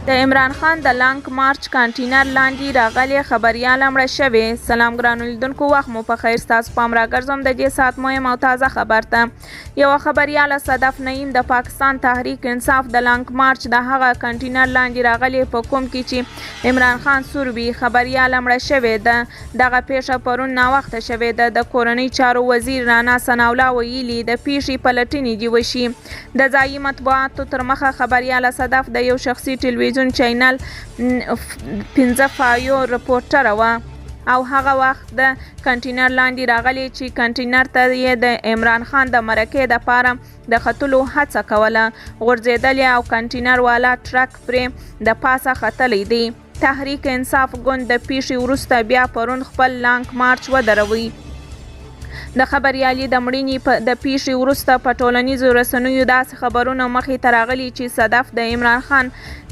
د عمران خان د لانګ مارچ کانټینر لاندې راغلې خبریاله مړه شوې. سلام ګرانو لیدونکو، وخت مو په خیر. ستاسو پام راګرځوم د دې ساعت مهم او تازه خبر ته. یوه خبریاله صدف نعیم د پاکستان تحریک انصاف د لانګ مارچ د هغه کنټینر لاندې راغلې په کوم کې چې عمران خان سور وي. خبریاله مړه شوې ده. دغه پېښه پرون ناوخته شوې ده. د کورنۍ چارو وزیر رانا ثناالله ویلي، د پېښې پلټنې دې وشي. د ځايي مطبوعاتو تر مخه خبریاله صدف د یو شخصي ټلویزیون چینل 5 فایو رپورټره وه او هغه وخت د کنټینر لاندې راغلې چې کنټینر ته یې د عمران خان د مرکې دپاره د ختلو هڅه کوله، غورځېدلې او کنټینر والا ټرک پرې د پاسه ختلی دی. تحریک انصاف ګوند د پېښې وروسته بیا پرون خپل لانګ مارچ ودروی. د خبریالي د مړینې د پېښې وروسته په ټولنیزو رسنیو داسې خبرونه مخې ته راغلي چې صدف د عمران خان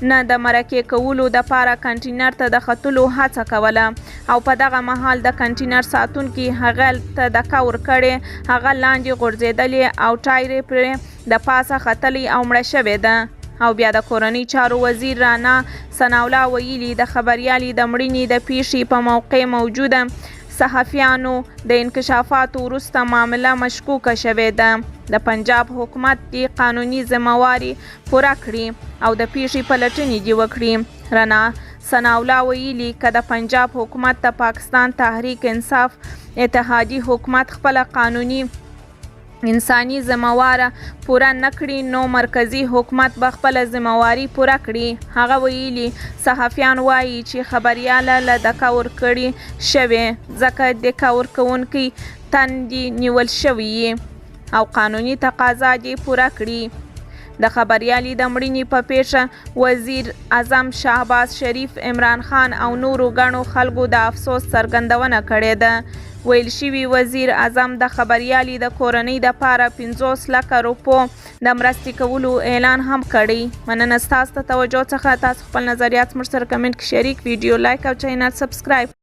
نه د مرکې کولو دپاره کنټینر ته د ختلو هڅه کوله او په دغه مهال د کنټینر ساتونکي هغه ته دکه ورکړې، هغه لاندې غورځېدلې او ټایر یې پرې د پاسه ختلی او مړه شوې ده. او بیا د کورنۍ چارو وزیر رانا ثناالله ویلي، د خبریالې د مړینې د پېښې په موقع موجوده صحافیانو د انکشافاتو وروسته معامله مشکوکه شوې ده. د پنجاب حکومت دې قانوني ذمه واري پوره کړي او د پېښې پلټنې دې وکړي. رنا ثناالله ویلي، که د پنجاب حکومت د پاکستان تحریک انصاف اتحادي حکومت خپله قانوني انساني ذمه واره پوره نه کړي نو مرکزي حکومت به خپله ذمه واري پوره کړي. هغه ویلي، صحافیان وايي چې خبریاله له دکه ورکړی شوې ځکه دکه ورکوونکی تن دې نیول شوی يي او قانوني تقاضا دې پوره کړي. د خبریالې د مړینې په پېښه وزیر اعظم شهباز شریف، عمران خان او نورو ګڼو خلکو د افسوس څرګندونه کړې ده. ویل شوي وزیر اعظم د خبریالې د کورنۍ دپاره 50 لکه روپو د مرستې کولو اعلان هم کړی. مننه ستاسو د توجه څخه. تاسو خپل نظریات زموږ سره کمنټ کې شریک، ویډیو لایک او چینل سبسکرایب.